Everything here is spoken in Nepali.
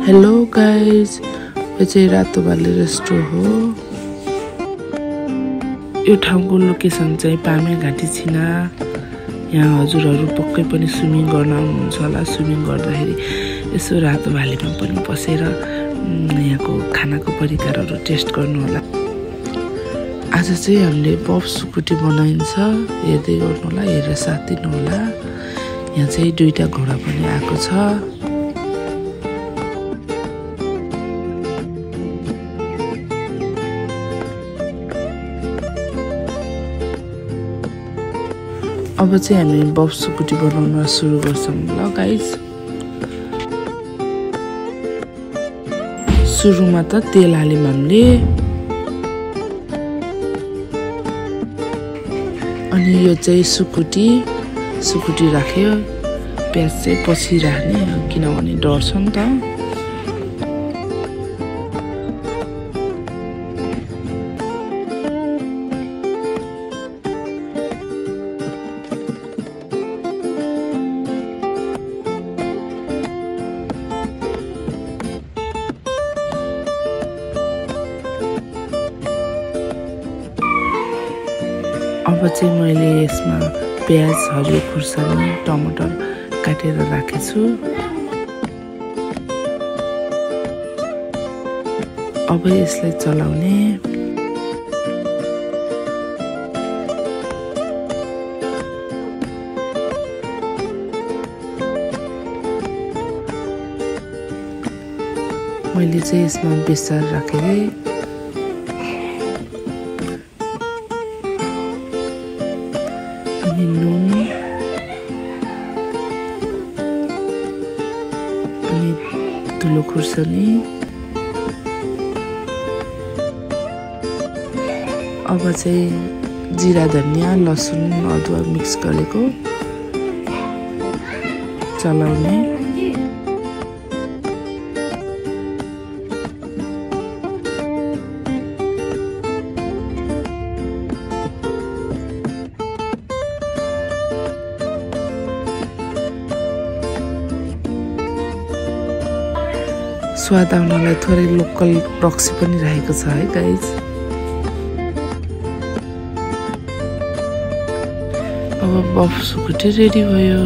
हेलो गाइज, यो चाहिँ रातो भाले रेस्टो हो। यो ठाउँको लोकेसन चाहिँ पामे घाटी छिना। यहाँ हजुरहरू पक्कै पनि स्विमिङ गर्न आउनुहुन्छ होला। स्विमिङ गर्दाखेरि यसो रातो भालेमा पनि बसेर यहाँको खानाको परिकारहरू टेस्ट गर्नु होला। आज चाहिँ हामीले बफ सुकुटी बनाइन्छ, हेर्दै गर्नु होला, हेरेर साथ दिनु होला। यहाँ चाहिँ दुईटा घोडा पनि आएको छ। अब चाहिँ हामी बफ सुकुटी बनाउन सुरु गर्छौँ ल गाइज। सुरुमा त तेल हाल्यौँ हामीले, अनि यो चाहिँ सुकुटी राख्यो। प्याज चाहिँ पछि राख्ने, किनभने डढ्छ नि त। अब चाहिँ मैले यसमा प्याज, हरियो खुर्सानी, टमाटर काटेर राखेछु। अब यसलाई चलाउने। मैले चाहिँ यसमा बेसार राखेँ। नुन अनि धुलो खुर्सानी। अब चाहिँ जिरा, धनिया, लसुन, अदुवा मिक्स गरेको चलाउने। स्वाद आउनलाई थोरै लोकल रक्सी पनि राखेको छ है गाइज। अब बफ सुकुटी रेडी भयो।